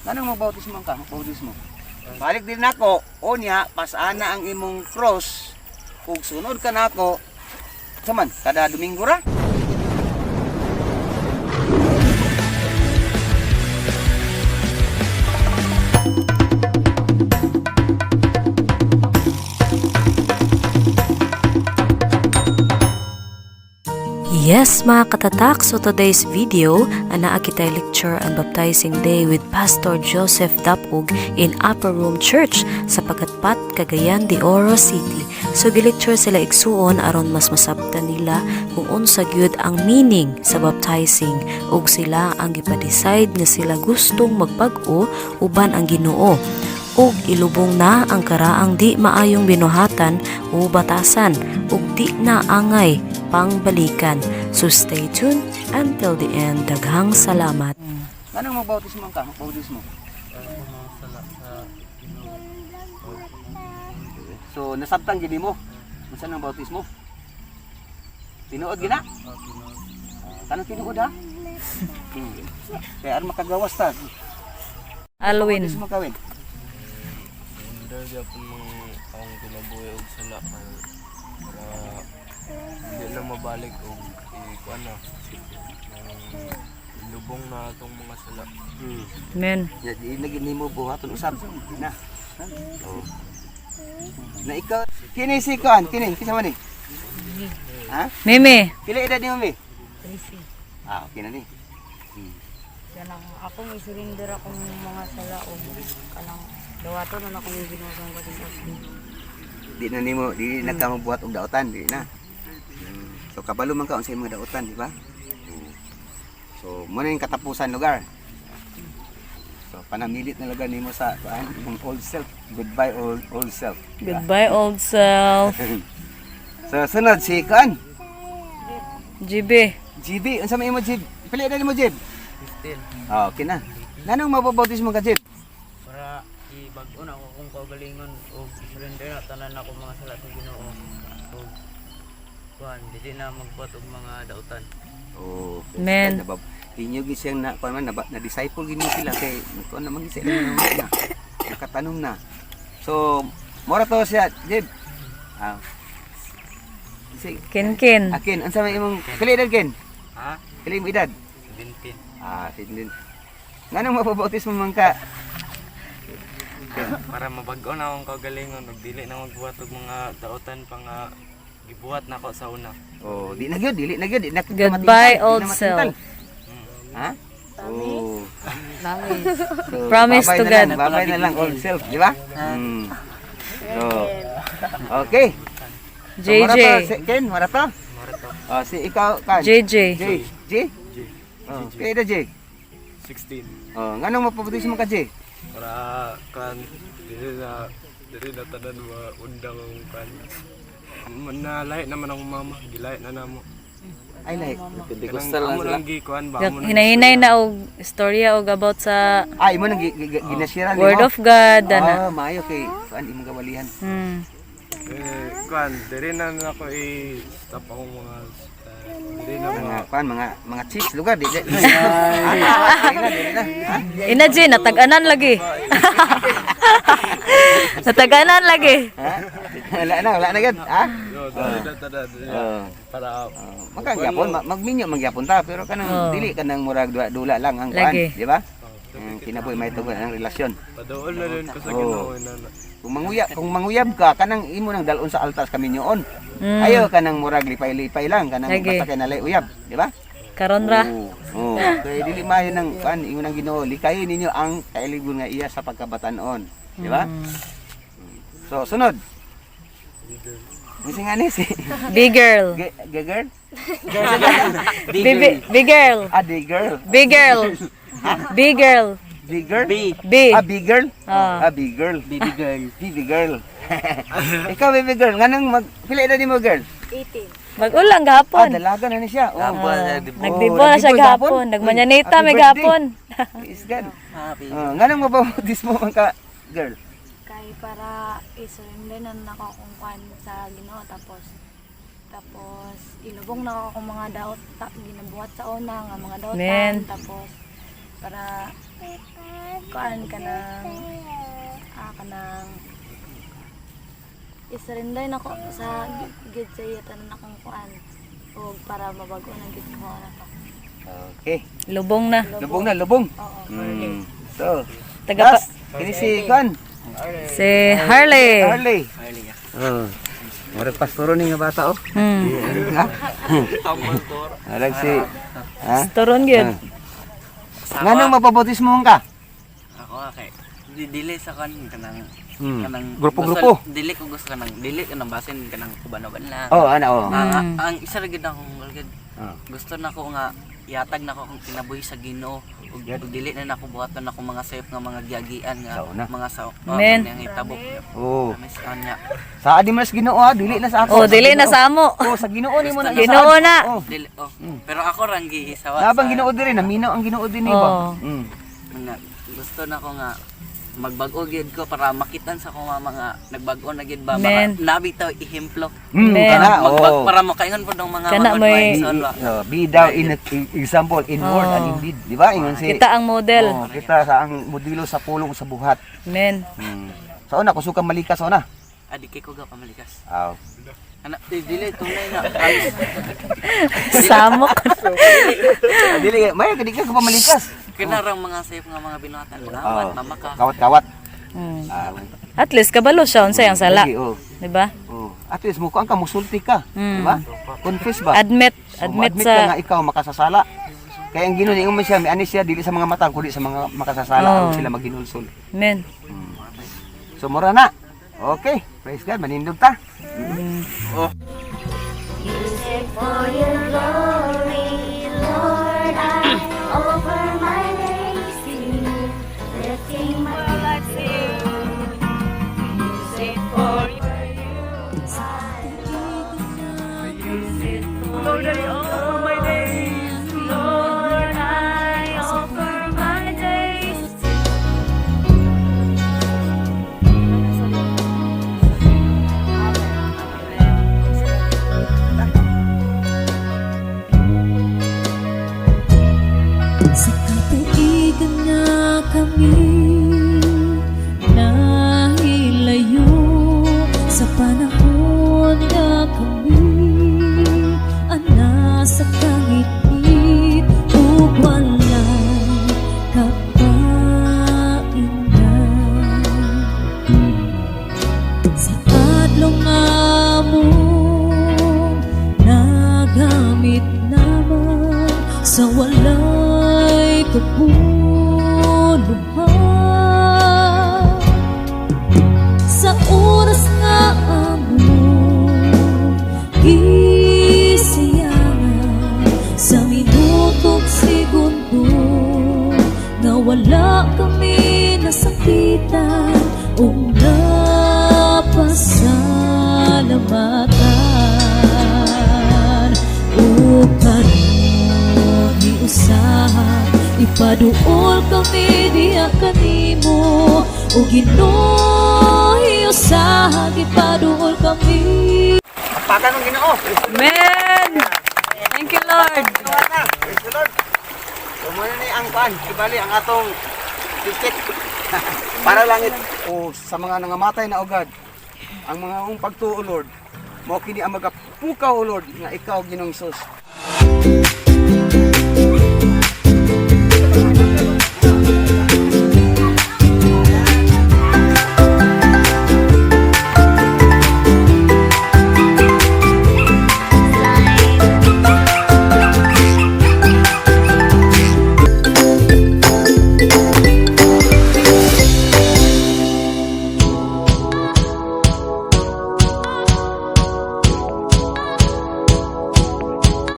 Nganong magbautismo ka? Magbautismo. Balik din nako, unya pasana ang imong cross ug sunod ka nako. Saman, kada Domingo ra. Yes, mga katatak, so today's video, anaa kitay lecture and baptizing day with Pastor Joseph Dapug in Upper Room Church sa Pagatpat, Cagayan de Oro City. So gilecture sila igsuon aron mas masabtan nila kung unsa gyud ang meaning sa baptizing ug sila ang gipa-decide nga sila gustong magbag-o uban ang Ginoo ug ilubong na ang karaang di maayong binuhatan o batasan ug di na angay pangbalikan. So stay tuned until the end. Daghang salamat. Nganong magbautismo ka? Magbautismo. So nasabtan gid mo. Unsa nang bautismo? Tinuod gina? Kanang tinuod ha? Kaya aron makagawas ta. Alwin. Bautismo kawin. Surrender gyapon mong akong kinabuhi og sala kay para hindi na mabalik og ikuan na nang lubong na atong mga sala. Amen. Ya, di na gid nimo buhaton usab. Na. Oh. Na ikaw kini si kuan kini kinsa man ni? Ha? Meme. Pila edad nimo mi? Ah, okay na ni. Kanang ako may surrender akong mga sala o kanang dawaton na akong Ginoo sa. Di na nimo di na ka mabuhat og daotan, di na. So kabalo man ka unsay mga daotan, di ba? So mo na yung katapusan lugar. So panamilit na lugar nimo sa kuan, imong old self. Goodbye old old self. Di ba? Goodbye, old self. So sunod si kuan, GB. GB, unsa may imo GB? Pila edad nimo GB? 15. Ah, okay na. Nanong mababautismo ka Jib? Para ibag-o na ako kung kaugalingon og surrender na tanan ako mga sala sa Ginoo og kuan dili na magbuhat og mga dautan. Oh, Men. Inyo gi siyang na kuan man na, na disciple gid sila kay kuan naman gi sila na, nakatanom na. So, mora to siya, Jib. Ah. Si Ken Ken. Akin, unsa may imong pila edad Ken? Ha? Pila imong edad? 17. Ah, 17. Nganong mababautismo man ka? Para mabag-o na akong kaugalingon og dili na magbuhat og mga dautan pa nga gibuhat nako sa una. Oh, di na gyud, dili na gyud, di na kita Goodbye, matintal, di old na matintal. self. Ha? Oh. So, Promise babay to na God. lang, babay na lang old self, di ba? So, okay. So, mura JJ. to, si Ken, mura to? Mara to. Oh, si ikaw, kan? JJ. J. J? J. Oh, kaya na J. 16. Oh, nganong mapabautismo ka, J? Para kan dili na tanan maundang ang kan. Nalahi naman akong mama, gilahi na namo. Ay, lahi. Kanang amo nang gikuan ba amo nang Hinahinay na og istorya og about sa Ah, imo nang ginasira nimo. Word of God ana. Ah, maayo kay kuan imong gawalihan. Eh, kuan, diri na nako i-stop akong mga diri na mga Mga kuan mga mga chicks lugar di. Ah, di na, di na. Ha? Ina J, natag-anan lagi. Natag-anan lagi. Ha? Wala na, wala na gyud. Ha? yo, diri na tanan diri na. Oh. Para Makagyapon, magminyo magyapon ta pero kanang dili kanang murag dula lang ang kuan, Lagi. di ba? Kinabuhi may tungod ang relasyon. paduol na rin ko sa Oo. Ginoo na. Kung manguyab ka kanang imo nang dalon sa altar sa kaminyoon. Ayo kanang murag lipay-lipay lang kanang Lagi. basta kay nalay uyab, di ba? Karon ra. Oo. Oo. Kay dili maayo nang kuan imo nang Ginoo, likayin ninyo ang kailigon nga iya sa pagkabatan-on, di ba? So sunod. Misi nga ni si Big girl. Girl? Big, big girl. Ah, di girl. Big girl. Big girl. Big girl? B. B. Ah, big girl? Ah. Ah, big girl. Baby girl. Baby girl. Ikaw, baby girl, nganong mag pila edad nimo girl? 18. Mag-ulang Ah, gahapon. dalaga na ni siya. Oh. Nagdibo na siya nagdibo gahapon. Nagmanyanita Happy may birthday. gahapon. Is God. Happy. Oh, nganong mababautismo man ka, girl? Kay para i-surrender na nako akong kwan sa Ginoo tapos tapos ilubong na ako akong mga daot ta, ginabuhat sa una nga mga dautan Men. tapos para Kuan kanang i-surrender na ko sa gid sa iya tanan akong kuan og para mabago na gid ko na to. Okay. Lubong na. Lubong na, lubong. Oo. So, Taga last, kini si Kuan. Si Harley. Harley. Oh. Murag pastoro ni nga bata oh. Ha? Murag si ha? Turon gyud. Nganong mapabautismo ka? Ako kay di dili sa kan kanang kanang Grupo-grupo. Dili ko gusto kanang dili kanang basin kanang uban-uban lang. Oh, ana oh. Ang isa ra gid akong goal gid. Gusto na ko nga ihatag na ko akong kinabuhi sa Ginoo ug ug dili na nako buhaton ako mga sayop nga mga giagian nga Sao na. mga sa Amen. oh, hitabo. Oh. Amis kanya. Sa adi mas Ginoo ha, dili na sa ako. Oh, Sa dili na Ginoo. sa amo. Oh, sa Ginoo nimo na. Ginoo na. Oh. Dili oh. Pero ako rang gihisawa. Nabang Ginoo diri, naminaw ang Ginoo dinhi ba? Oh. Nga, gusto na ko nga magbag-o gyud ko para makitan sa akong mama nga nagbag-o na gyud ba para Amen. nabi taw ehemplo. Amen. Kana, Magbag oh. para makaingon pud ang mga Kana mga may- mga ba. Oh, be thou in example in word and in deed, di ba? Ingon si Kita ang model. Oh, kita sa ang modelo sa pulong sa buhat. Amen. Sa una kusog ka malika sa una. Adi kay ko ga pamalikas. Aw. Ana, di, dili tunay na. Samok. Dili may kadi ka pamalikas. Kinarang mga safe nga mga binuhatan Oh. mga mama ka. Kawat-kawat. Ah, At least kabalo siya unsay ang sala, Lagi, oh. di ba? Oh. At least mo ang ka musulti ka, di ba? Confess ba? Admit, Oh, admit admit ka nga sa ikaw makasasala. Kaya ang Ginoo niingon man siya, miani siya dili sa mga mata kundi sa mga makasasala Oh. aron sila maghinulsol. Amen. So mura na. Okay, praise God, manindog ta. For your glory, Lord, I offer my days to you, lifting my life to you. Use it for Lord, I offer my days. Lord, I offer my days to Sa katuigan nga kami nahilayo, sa panahon nga kami ang nasa kangitngit ug walay kapainan. Sa adlaw nga among nagamit naman sa walay kapuluhan, sa oras nga among gisayangan, sa minutog segundo nga wala kami nasakitan o napasalamatan. O karon usaha ipaduol kami diha kanimo, o Ginoo, usaha ipaduol kami. Pakan ng Ginoo. Amen. Thank you, Lord. Ginoo na. Praise the Lord. So muna ni ang kuan, kibali ang atong ticket para langit o sa mga nangamatay na ugad. Ang mga ung pagtuo, Lord, mao kini ang magapukaw, Lord, nga ikaw Ginoong Hesus.